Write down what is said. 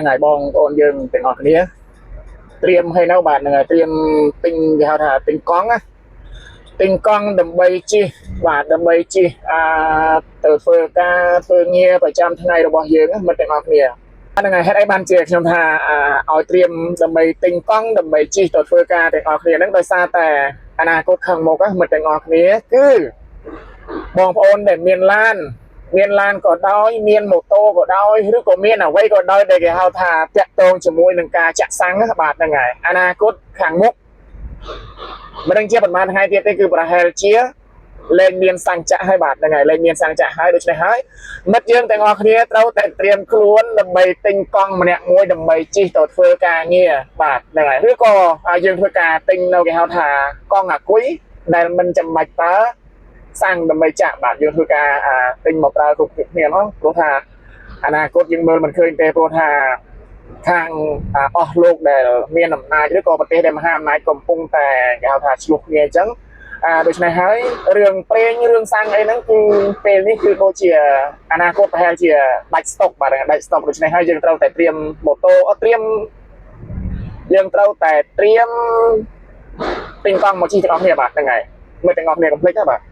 ហ្នឹងហើយបងប្អូនយើងទាំងអស់គ្នាត្រៀមឲ្យនៅបាទហ្នឹងហើយត្រៀមទិញគេហៅថាទិញកង់ណាទិញកង់ដើម្បីជិះបាទដើម្បីជិះអាទៅធ្វើការធ្វើងារប្រចាំថ្ងៃរបស់យើងណាមិត្តទាំងអស់គ្នាហ្នឹងហើយហេតុអីបានជាខ្ញុំថាអាឲ្យត្រៀមដើម្បីទិញកង់ដើម្បីជិះទៅធ្វើការទាំងអស់គ្នាហ្នឹងដោយសារតែអនាគតខាងមុខណាមិត្តទាំងអស់គ្នាគឺបងប្អូនដែលមានឡាន មានឡានក៏ដោយមានម៉ូតូក៏ដោយឬក៏មានអ្វីក៏ដោយដែលគេហៅថាតាក់ទងជាមួយនឹងការចាក់សាំងណាបាទហ្នឹងហើយអនាគតខាងមុខមិនដឹងជាប្រហែលថ្ងៃទៀតទេគឺប្រហែលជាលែងមានសាំងចាក់ហើយបាទហ្នឹងហើយលែងមានសាំងចាក់ហើយដូច្នេះហើយមិត្តយើងទាំងអស់គ្នាត្រូវតែត្រៀមខ្លួនដើម្បីទិញកង់ម្នាក់មួយដើម្បីជិះទៅធ្វើការងារបាទហ្នឹងហើយឬក៏យើងធ្វើការទិញនៅគេហៅថាកង់អាគុយដែលមិនចាំបាច់ប្រើ សាំងដើម្បីចាក់បាទយើងធ្វើការអាទិញមកប្រើគ្រប់គ្នាមកព្រោះថាអនាគតយើងមើលមិនឃើញទេព្រោះថាខាងអស់លោកដែលមានអំណាចឬក៏ប្រទេសដែលមហាអំណាចកំពុងតែគេហៅថាឆ្លោះគ្នាអញ្ចឹងអាដូច្នេះហើយរឿងប្រេងរឿងសាំងអីហ្នឹងគឺពេលនេះគឺដូចជាអនាគតប្រហែលជាដាច់ស្តុកបាទដាច់ស្តុកដូច្នេះហើយយើងត្រូវតែត្រៀមម៉ូតូអត់ត្រៀមយើងត្រូវតែត្រៀមទិញកង់មកជិះទាំងអស់គ្នាបាទហ្នឹងហើយមើលទាំងអស់គ្នាកុំភ្លេចណាបាទ។